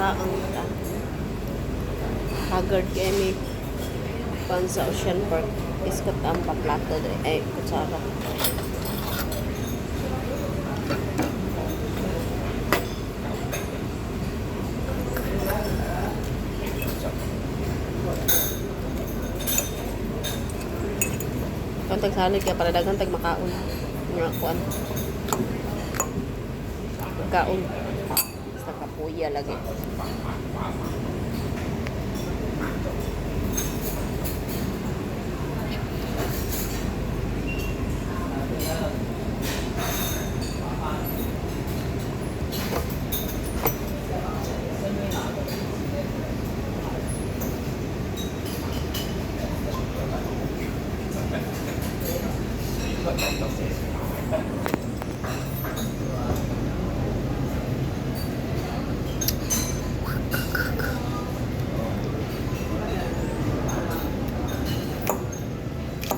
Makaon ta. Haggard kay mi pan sa Ocean Park. Iskot ang paplato dre. Ay, kutsara. Kung tagsalig ka para daghan tag makaon. Nga kuan. Kaon. Basta kapuya lagi.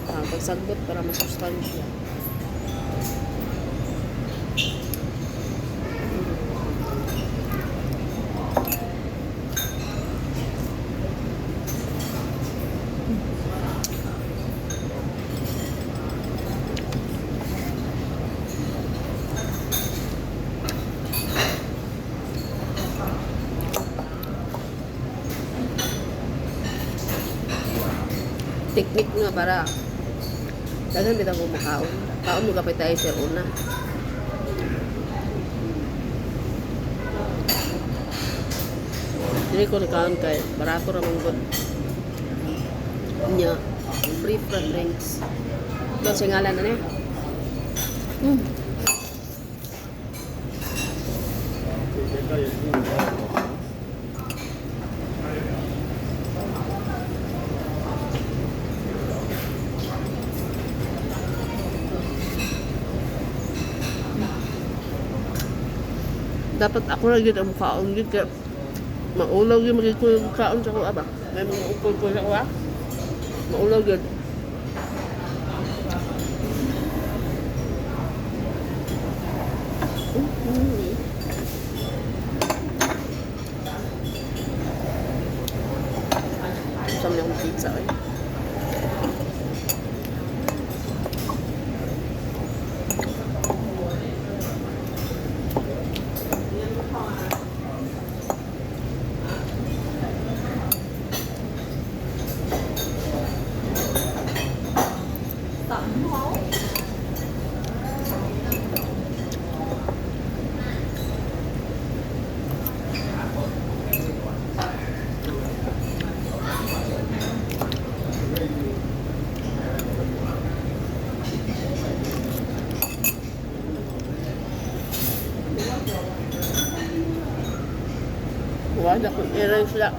Ah, pagsagbot para masustansya. Technique nga para daghan bitaw ko makaon. Kaon mo kapit tayo sir una. Dili ko nakaon kay barato ra man gud. Nya free for drinks. Ito sa ngalan na niya. Dapat ako ra gyud ang mukaon gyud kay maulaw gyud magig ko yung kaon sa kuha ba. May mga ukol ko sa kuha. Maulaw gyud. Sa mga pizza eh. Wala kong error sila.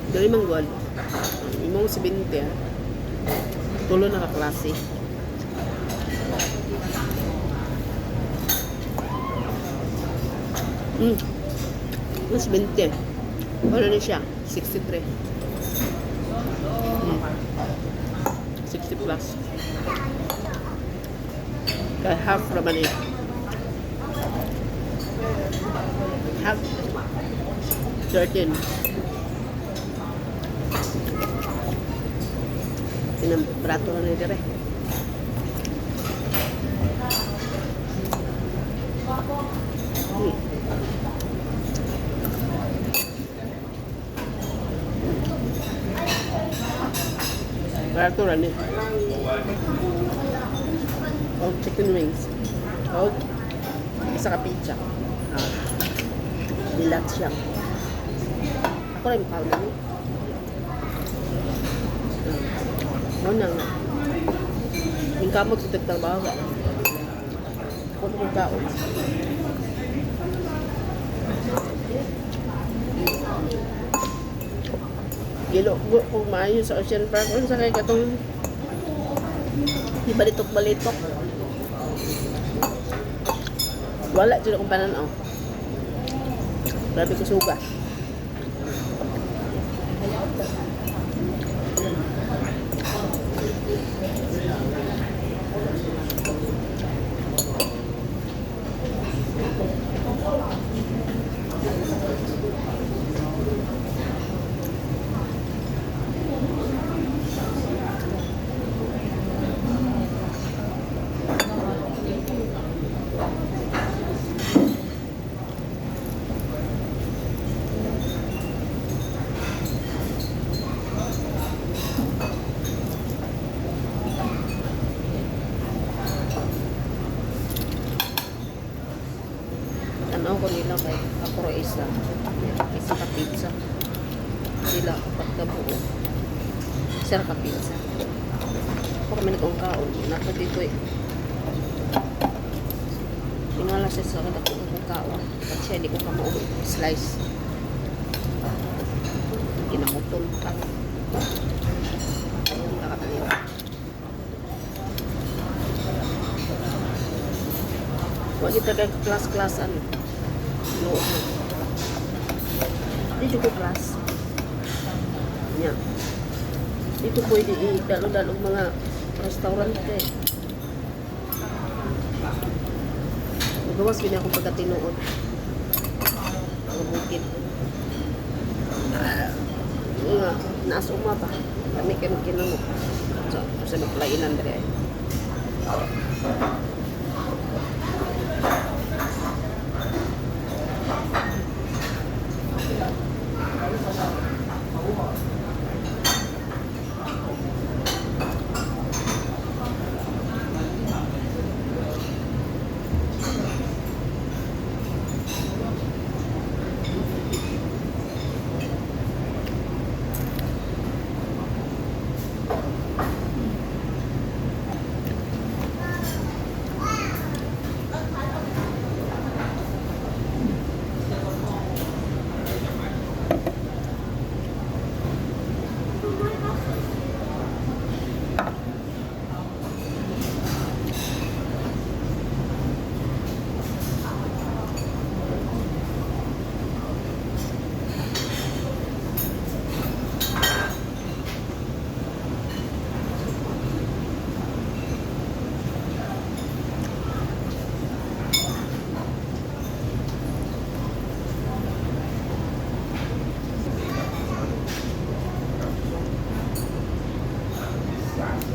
Dali mang goal. Imong 70 ah. Tulo na kaklase. Mas 20. Ano na siya? 63. 60 plus. Kaya half naman eh. Half. 13. Pinabrato na ni Dire. Brato na ni. Oh, chicken wings. Oh, isa ka pizza. Ah, dilat siya. Ako rin mukha na ni. Ano na nga. Yung kamot sa tagtrabaho ka. Ako na kong kaon. Gilo, kung maayo sa Ocean Park, unsa kay katong balitok-balitok. Wala jud akong pananaw. Grabe ko suga. Tanaw ko nila kay ako ra isa. Isa ka pizza. Sila upat ka buo. Isa ra ka pizza. Ako kami nag kaon. Nato dito eh. Tingala siya sa kadako ko kaon. At siya di ko ka mao slice. Kinamutol pa. Ayun, kakataliw. Wa kita kay class-class ano. Loob na. Dito ko class. Nya. Dito pwede i-dalo-dalo mga restaurante. Gawas gini akong pagkatinuod. Mga bukid. Nga, naas uma ba? Kami kayo kinamok. So, sa maglainan diri ay.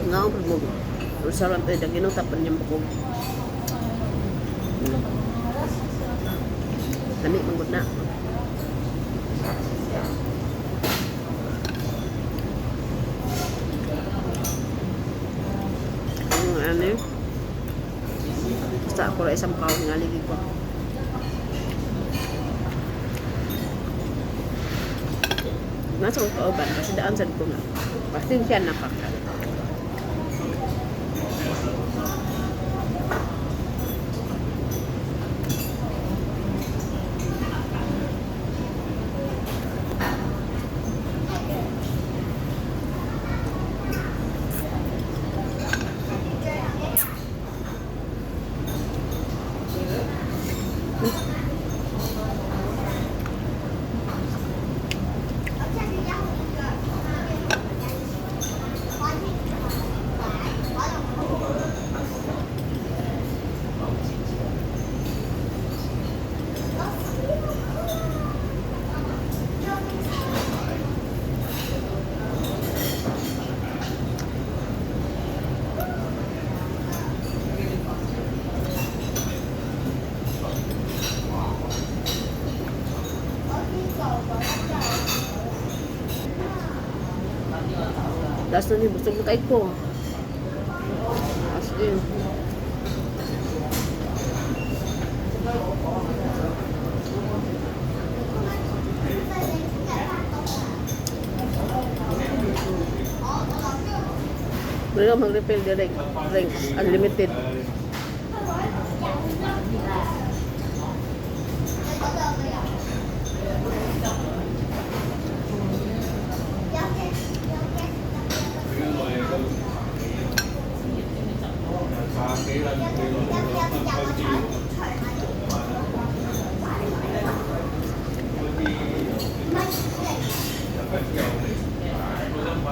Nga ako mo. Restaurant eh, dagino tapan niya ko. Lami manggod na. Ang ano eh. Basta ako ra isang kaon nga ligi ko. Nasa ko kauban kasi daan sad ko nga. Pasensya na pa. Last na ni busog na kay ko. As in. Pwede ka mag-refill direct drinks, unlimited.